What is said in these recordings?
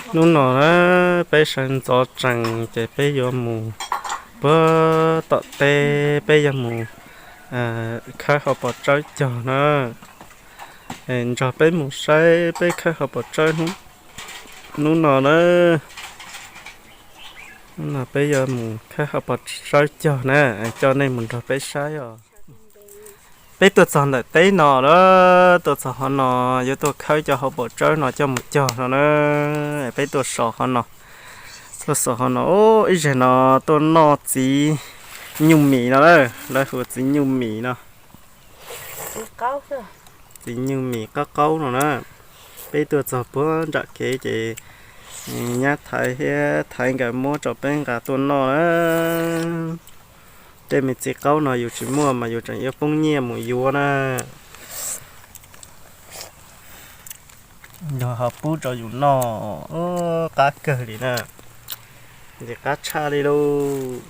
Hnub no na, peb sawv ntxov tsees ces peb yuav mus puag tom teb, peb yuav mus khawb hauv paus tsawb cog na. Nrog peb mus saib peb khawb hauv paus tsawb hnub no na. Hnub no peb yuav mus khawb hauv paus tsawb cog na, coj nej mus nrog peb saib os. Peb tuaj txog ntawm teb no lawm, tuaj txog hov no, yuav tuaj khawb cov hauv paus tsawb no coj mus cog no na. Peb tuaj so hov no, tuaj so hov no, ib zaug no tuaj noj txiv nyuj mis no na, lawv hu txiv nyuj mis no. Txiv nyuj mis qaub qaub no na. Peb tuaj txog puag nram kev ces nyab Thaiv thiab Thaiv nkawd muab rau peb nqa tuaj noj na. Tej me txiv qaub no yus tsis muaj mas yus tseem yuav poob nyiaj mus yuav na. Yog ho pub rau yus noj, qab kawg li na, ntim qab tshaj li lauj.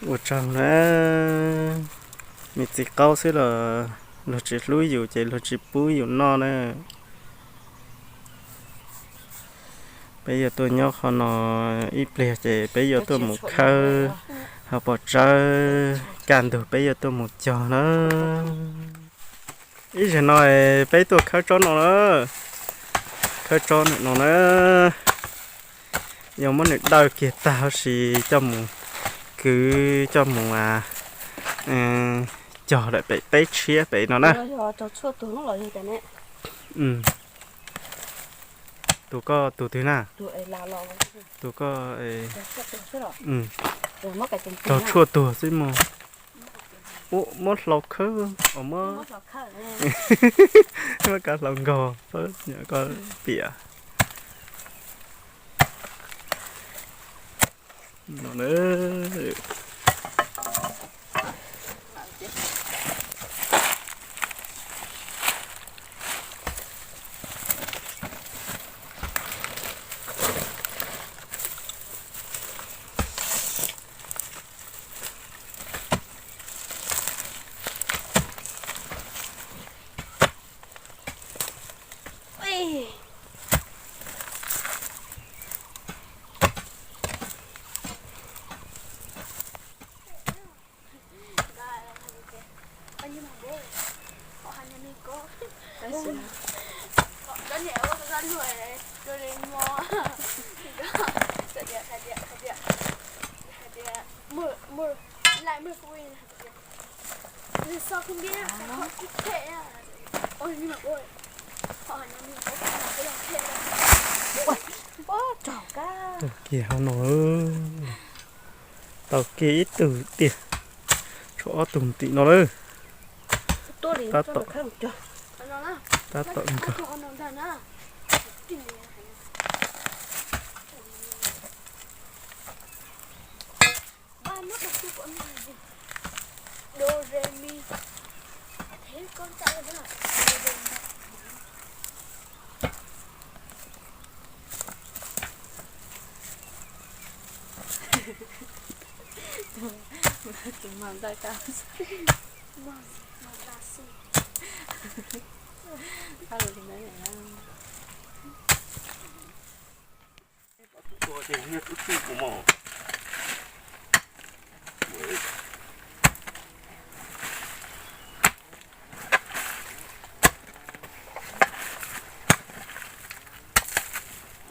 Ua tsaug na, me txiv qaub xwb los luag tsis hlub yus ces luag tsis pub yus noj na. Peb yuav tuaj nyob qhov no ib pliag ces peb yuav tuaj mus khawb hauv paus tsawb, kaj ntug peb yuav tuaj mus cog na. Ib zaug no peb tuaj khawb tsob no na, khawb tsob no na, yuav muab nws dawj kiag tag huv si coj mus kwv coj mus cog lawm pem teb tshiab pem no na. Tus koj tus twg na? Tus koj, raug tshuaj tuag xwb mog. Ua muab hlau khawb, muab kav hlau nkaug, koj piam. Tau kiag hauv no, tau kiag ib tug tiag, tshuav ob tug ntim no lawm. Tab tom, tab tom nkaug. Tus mag ntawd tau.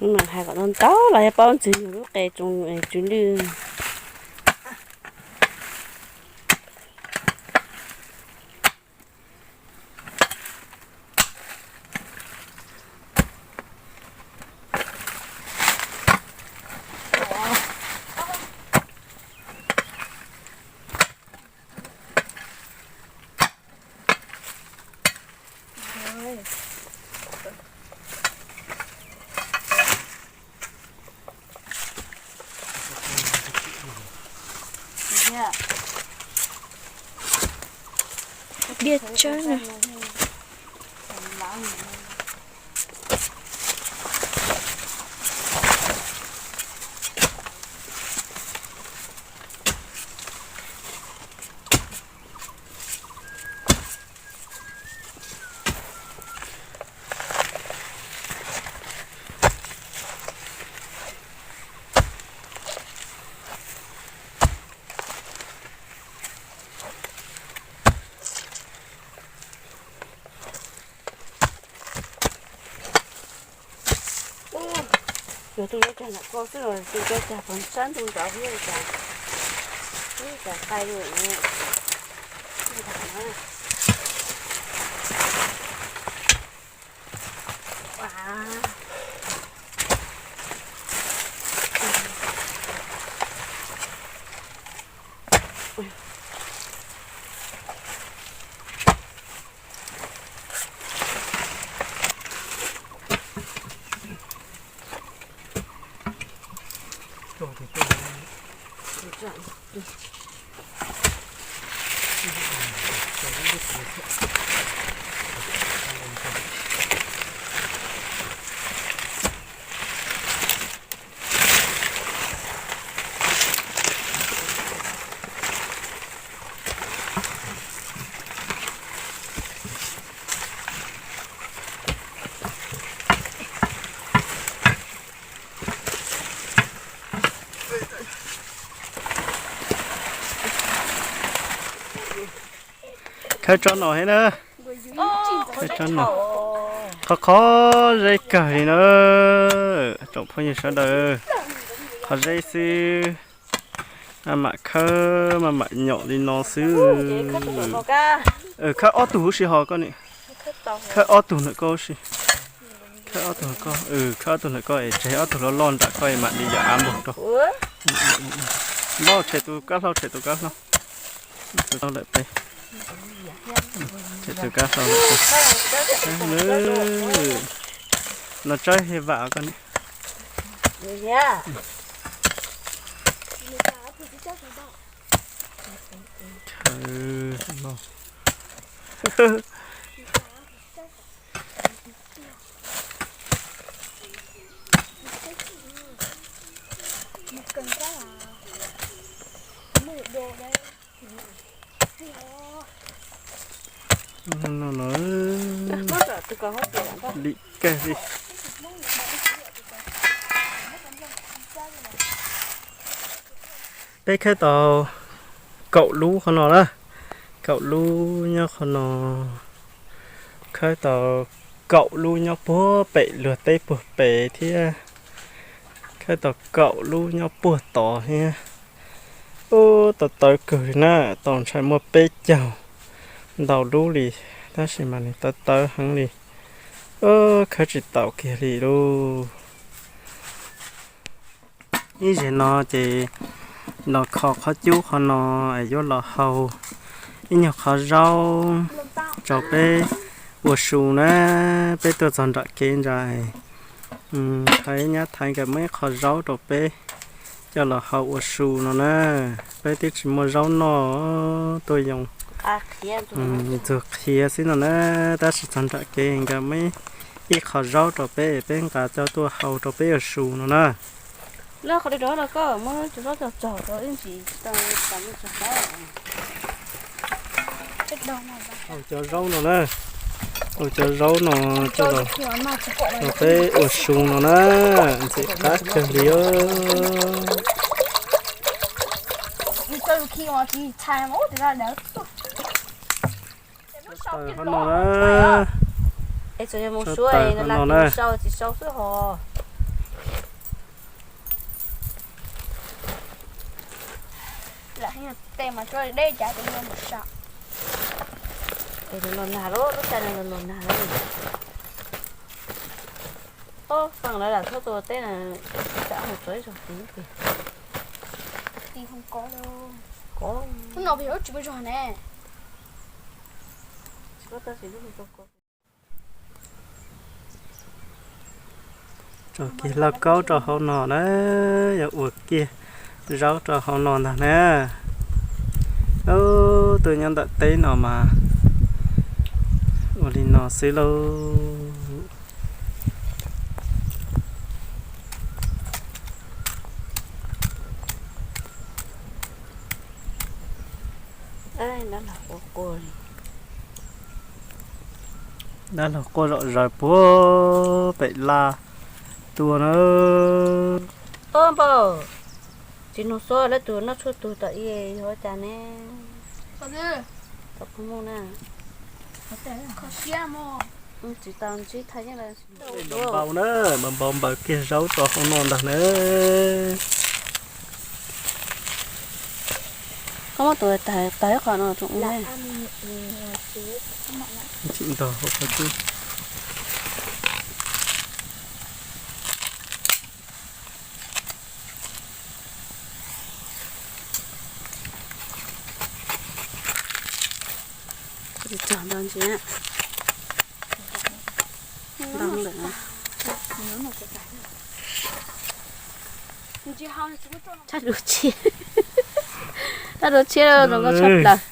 Hnub no hais kom tau ntau los yog paub ntxwg nws lub qe tsoo tsw lwj. Diaj tsawb na. Yuav tus cog cag ntawm ko xwb los tus cog cag pem sab ntug nrad thiab cas, ib cas qaij li. Khawb tsob no thiab na. Khawb tsob no. Qhov qhov zeb kawg li na. Tsoom phooj ywg sawv daws, qhov zeb xwb. Maj mam khawb, maj mam nyom li no xwb. Khawb ob tug huv si ho koj niam. Khawb ob tug ntawm koj huv si. Khawb ob tug ntawm koj, khawb ob tug ntawm koj es tseg ob tug loj loj nram koj es mam li yam av npog rau. Npog tshem tus kab hlau, tshem tus kab hlau. Tus tau lawm peb. Tshem tus kab hlau lawm peb. No tsaib he vam koj niam. Chaw no. No no, lim kawg li. Peb khawb tau kaum lub qhov no na, kaum lub nyob qhov no, khawb tau kaum lub nyob puag pem luag teb puag pem thiab, khawb tau kaum lub nyob puag tod thiab. Ub, tawv tawv kawg li na, tau ntshai muaj peb caug ntau lub li, tab sis mas nws tawv tawv heev li. Ub, khawb tsis tau kiag li lauj. Ib zaug no ces los kho qhov cub qhov no es yuav los hau ib nyuag qhov zaub rau peb ua su na. Peb tuaj txog nram kev ntsa, thaiv nyab thaiv nkawd muab ib qho zaub rau peb coj los hau ua su no na. Peb twb tsis muaj zaub noj, tuaj yoo ntxuag qhiav xwb no na, tab sis txog nram kev nkawd muab ib qho zaub rau peb, peb nqa coj tuaj hau rau peb ua su no na. Hau cov zaub no na, hau cov zaub no coj los peb ua su no na, ntxim qab kawg li os. Taws hov no na, taws hov no na. Los nag lub, lub caij no los nag lawm. Ob, feem lawv lam thauj tus teb na, tsam mus txog ib zaug tid. Kov, lub no pes lub tsis muaj zog ne. Tso kiag lauj kaub rau hauv no na, yuav ua kiag zaub rau hauv no ntag na. Ub, tuaj nyob ntawm teb no mas ua li no xwb lauj. Dab laug quaj zom zaws puag pem laj tuaj na. Ob npawg, tsis nug xwb, lawv tus noj tshuaj tug tom ib yog ua cas ne? Tom phooj ywg na. Kho siab mog. Tsis tau ntsib thaj yeeb. Npau na, npau npau npaws kiag zaub rau hauv no ntag na. Koj muab tus tag ib qho no rau ua. Tsis ntog hauv qhov cub. Tsis txog ntau ntsis. Ntau lawm. Tshaj dua tshiab, tshaj dua tshiab zoo nkauj tshaj plaws.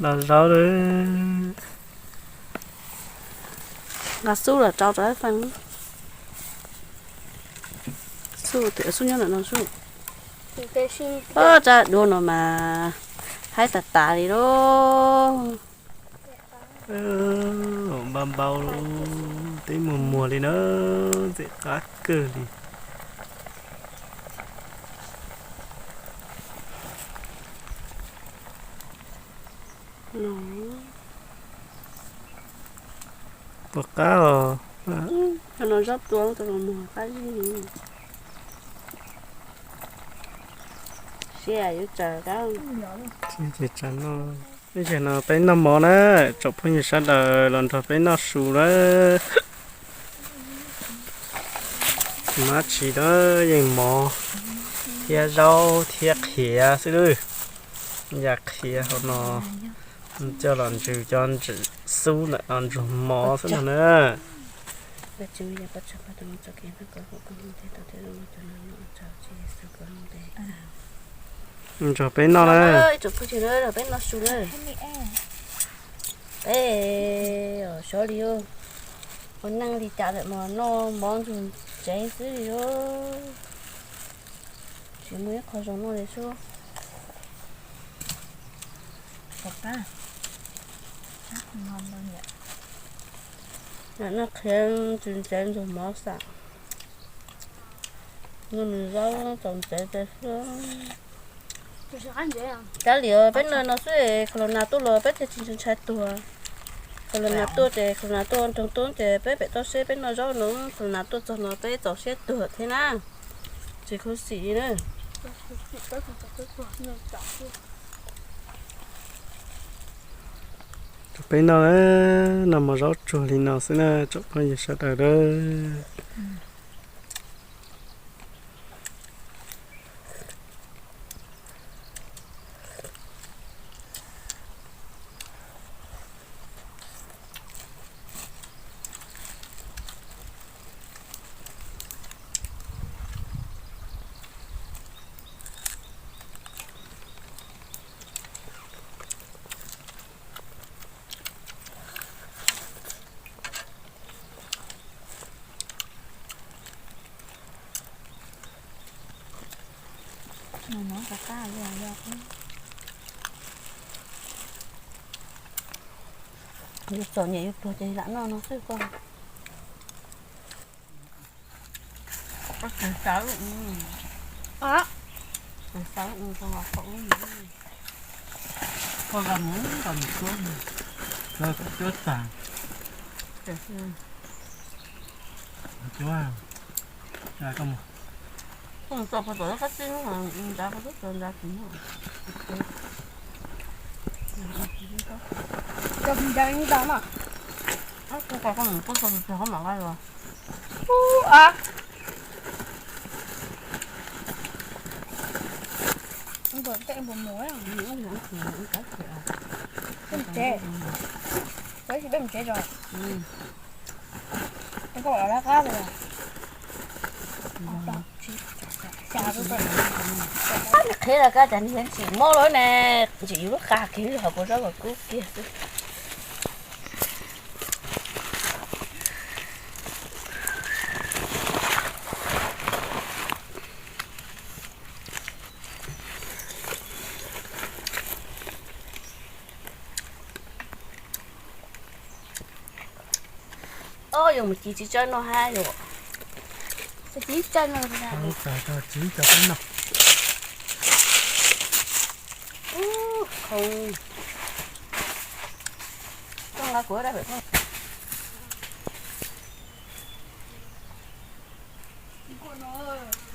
Los zaub lawm. Nqa xub los rau rau feej. Xub tias xub nyob ntawm no xub. Ua rab dua no mas haib tas tas li lauj. Npau npau, teb muag muag li na, ntxim qab kawg li. Puas qab os? Cov no zaub tua, cov no muag qab zib. Siab yuav tsaws qab. Ces tsam no, ib zaug no peb noj mov na, tsoom phooj ywg sawv daws los nrog peb noj su na. Mab tsis na, yeej mov thiab zaub thiab qhiav xwb lawm. Yam qhiav hauv no coj los ntsws cov ntsis xub ntawm no ntsuag mov xwb no na. Nrog peb noj na. Peb noj su na. Peb, sov li ua neej li cas lawm mas noj mov ntsug tsev xwb li os. Tsis muaj ib qho zoo noj li sub. Noj qhiav ntsws ntsev ntxuag mov xam. Noj nws zaub txaus ntsev ces xwb. Kav liam peb noj no xwb, corona tuaj los peb thiaj tsis ntshai tuag. Corona tuaj ces corona tuaj nroog tuaj ces peb pem toj siab peb noj zaub no, corona tuaj txog no peb txaus siab tuag thiab na. Tsis khuv xim li na. Peb noj, noj mov zaub tsuag li no xwb na tsoom phooj ywg sawv daws na. Yus txom nyem yus tuag ces lam noj no xwb koj. Koj mus kom mus cuab, cuab tag. Koj mus txog puag tom qab teb, nrad puag teb, nrad tsis muaj. Cov nrad ntau no. Kuv kom koj mus kuj txog txog koj mam nqa los. Ub, a. Npam tej npam mus, peb mus tsev, peb mus tsev tso. Koj los lawv qab los. Qhib los koj cas ntxim mob lawm ne, ntxim yus lub qa kiag hauv kuv zaub los kub kiag xwb. Ob, yuav mus ci txiv tsawb no hab yuav. Txiv tsawb no, txiv tsawb no. Ub, khoov. Koj nqa kuv dab pem koj. Tsis pom no.